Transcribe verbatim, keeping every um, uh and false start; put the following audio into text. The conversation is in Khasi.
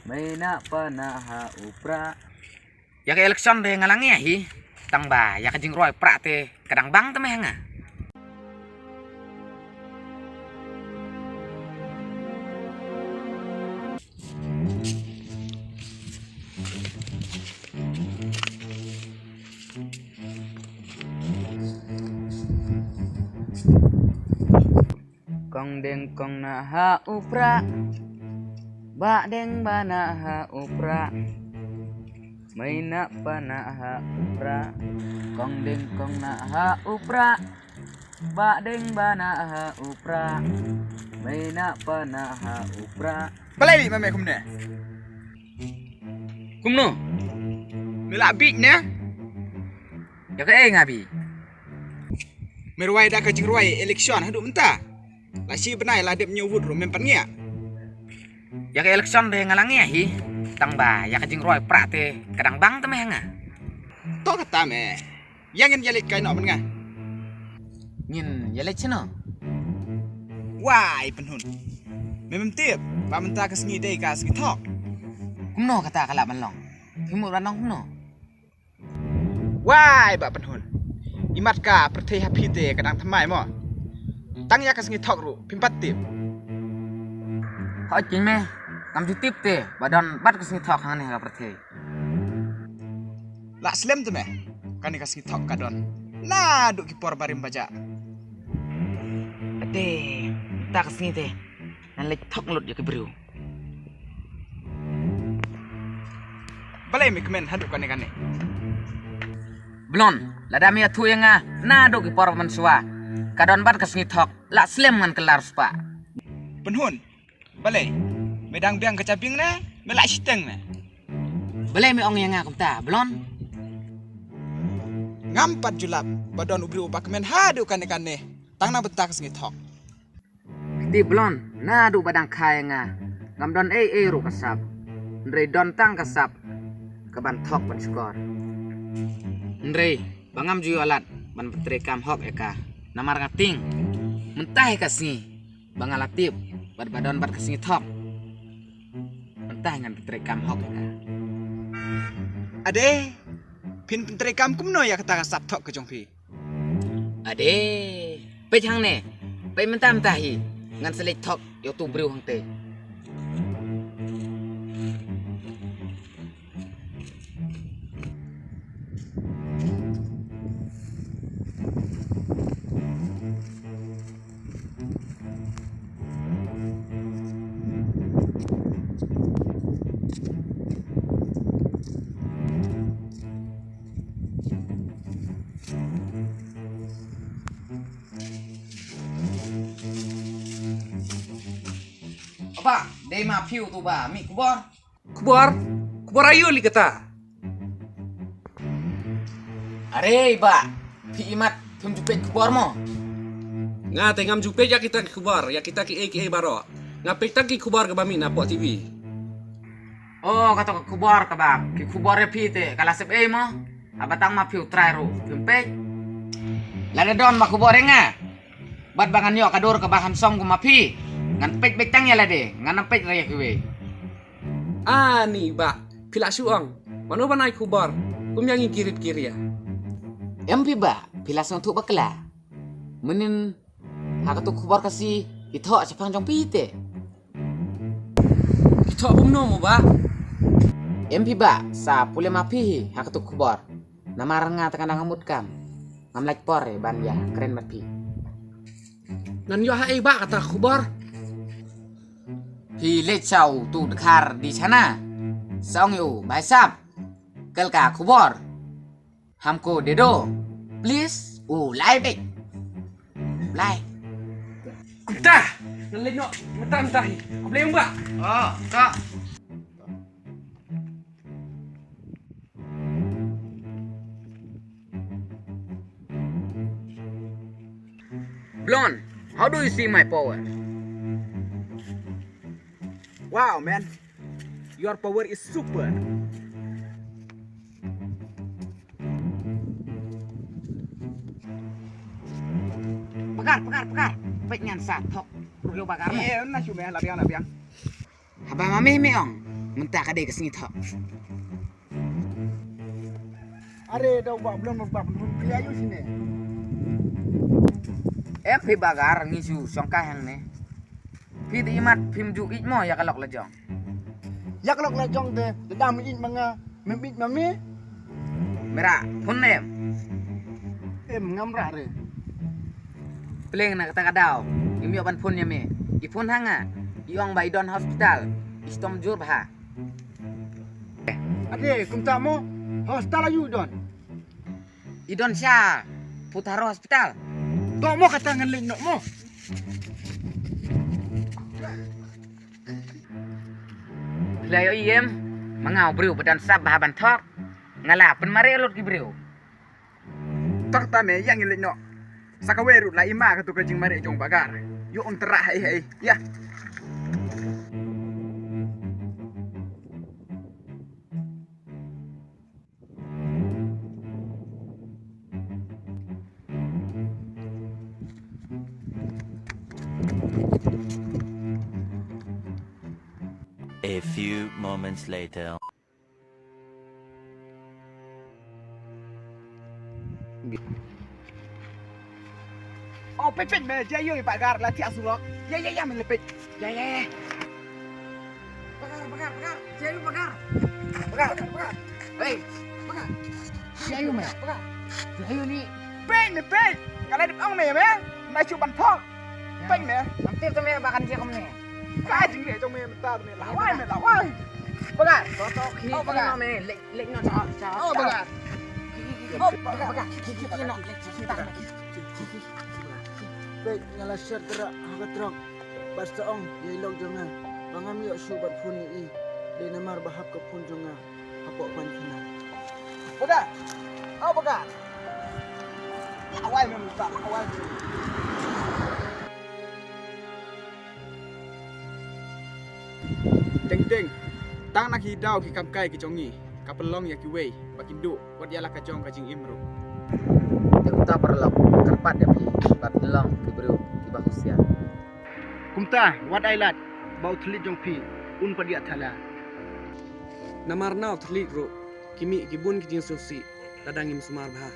Mei na pa na ha u pra. Ïa ka election de nga la ngi hi. Tang ba ïa ka jingroi pra te ka dang bang te meh nga. Kong deng kong na ha u pra. Ba deng ba na ha u pra. Mei na pa na ha u pra. Kong deng kong na ha u pra. Ba deng ba na ha u pra. Mei na pa na ha u pra. Balei ma me kumne? Kumno? Me la bit ne? Ïa kaei nga bit? Me rwai da ka jingrwai election haduh mynta. La shi bnai la dep ñiew vote ruh mem pat ngiah. Ïa ka election de nga la ngiah hi. Tang ba ïa ka jingrwai pra te ka dang bang te meh nga. To kata me. Ïa ngin ïa leit kai noh bad nga. Ngin ïa leit shano? Wai Pynhun. Mem tip ba mynta ka sngi dei ka sngi thok. Kumno kata ka lah ban long? Phi mut ban long kumno? Wai Bah Pynhun. Imat ka pyrthei ha phi te ka dang thymmai mo. Tang ïa ka sngi thok ruh phim pat tip. Hooid keiñ me, ngam ju tip te ba don bad ka sngi thok hangne ha ka pyrthei. La slem te me, kane ka sngi thok ka don naduh ki por barim bajah. Ate, mynta ka sngi te ngan leit thok lut ïa ki briew. Balei me kmen haduh kane kane? Blon, lada me ïathuh ïa nga naduh ki por mynshuwa, ka don bad ka sngi thok, la slem ngan kylla riewspah. Pynhun, balei? Me dang biang ka jabieng ne me la shiteng ne? Balei me ong ïa nga kumta, Blon? Ngam pat ju lap ba don u briew uba kmen haduh kane kane tang na bynta ka sngi thok. Kti Blon, naduh ba dang kha ïa nga, ngam don ei ei ruh ka sap. Hynrei don tang ka sap kaban thok ban shukor. Hynrei ba ngam ju ïoh lad ban pyntreikam hok ïa ka, namar nga tieng mynta hi ka sngi ba nga la tip bad ba don bad ka sngi thok. Mynta hi ngan pyntreikam hok ïa ka. Ade, phin pyntreikam kumno ïa kata ka sap thok ka jong phi? Ade, peit hangne, peit mynta mynta hi, ngan sa leit thok ïa utu u briew hangtei. Bah, dei ma phi utu ba mih khubor? Khubor? Khubor aïu lei kata? Are bah, phi imat phim ju peit khubor mo? Nga te ngam ju peit ïa kita ki khubor, ïa kita kiei kiei baroh. Nga peit tang ki khubor kaba mih na poh T V. Oh, kato ka khubor kaba, ki khubor ïa phi te ka la sep ei mo? Haba tang ma phi u trai ruh phim peit. Lada don ba khubor ïa nga bad ba ngan ïoh ka dur kaba handsome kum ma phi, ngan peit beit tang ïa lade, ngan ym peit re ïa kiwei. Ani bah, phi la shu ong mano ban ai khubor kum ïa ngi ki rit ki ria? Em phi bah, phi la sngewthuh bakla. Mynnin ha katu khubor Khasi ki thoh shaphang jong phi te. Ki thoh kumno mo bah? Em phi bah, sa pule ma phi hi ha katu khubor. Namar nga te ka dang ha mut kam, ngam lait por re ban ïa kren bad phi. Ngan ïoh ha ei bah kata khubor? Phi leit sha utu dkhar di shana, sa ong ïa u, bhai sahab, kal ka khubor. Hamko de do, please, u lai bek. Lai. Kumta, ngan leit noh mynta mynta hi. Khublei ïa u bah. Oh, ka. Blon, how do you see my power? Wow, man. Your power is super. Pakar, pakar, pakar. Peit ngan sa thok ruh ïa u bakar mo. Eh, na shu me, la biang, la biang. Haba ma me me ong Mynta ka dei ka sngi thok. Are da u Bah Blom, u Bah Blom, phi ïa ïoh shane. Em phi Bah Gar, ngi shu shongkai hangne. Phi te imat phim ju ïeit mo ïa ka lok la jong. Ïa ka lok la jong te, te dang ïeit ma nga, mem ïeit ma me. Me rah phone ne em? Em, ngam rah re. Pleng na kata ka daw, ngim ïoh ban phone ïa me. I phone ha nga, i ong ba i don hospital, i shitom jur bha. Ade, kumta mo, hospital aïu i don? I don sha Phutharo hospital. To mo kata ngan leit noh mo. Phi la ïohi em, ma nga u briew ba don sap bha ban thok. Nga la pynmareh lut ki briew. Tang ta me, ïa ngi leit noh. Sa kawei ruh la i ma katu ka jingmareh jong Bah Gar. Ïoh ym tyrah haei haei. Ïa. A few moments later. Oh, peit, peit, me, jia ïoh i Bah Gar la thiah surok. Ïa, ïa, ïa, me le peit. Ïa, ïa, ïa. Bah Gar, Bah Gar, Bah Gar. Jia ïoh Bah Gar. Bah Gar, Bah Gar. Hei. Bah Gar. Jia ïoh me. Bah Gar. Jia ïoh ni. Peit, me, peit. Ka la dep ong me, me. Nai shu ban thok. Peit me. Ngam tip te me ba kan jia kumne. Ka jingleh jong me mynta te me. Lawai me, lawai. Bah Gar. To, to, khie, oh, Bah Gar, khie noh me. Leit, leit noh, chao, chao, oh, chao. Bah Gar. Oh, Bah Gar. Khie, khie, khie noh. Khie, khie, khie noh. Peit, nga la share tyrrah ha ka truck. Bad sa ong ïa i lok jong nga ba ngam ïoh shuh ban phone ïa i. Dei namar ba hap ka phone jong nga hapoh ban khana. Bah Gar. Oh, Bah Gar. Lawai me mynta, lawai me. Teng teng, tang na ki daw ki kam kai ki jong ngi ka pynlong ïa kiwei ba kin duh wat ïa la ka jong ka jingim ruh. Te kumta paralok, kyrpad ïa phi bad pynlong ki briew kiba husiar. Kumta wat ai lad ba u thylliej jong phi un pat ïathala. Namar na u thylliej ruh ki mih ki bun ki jingsngewsih lada ngim sumar bha.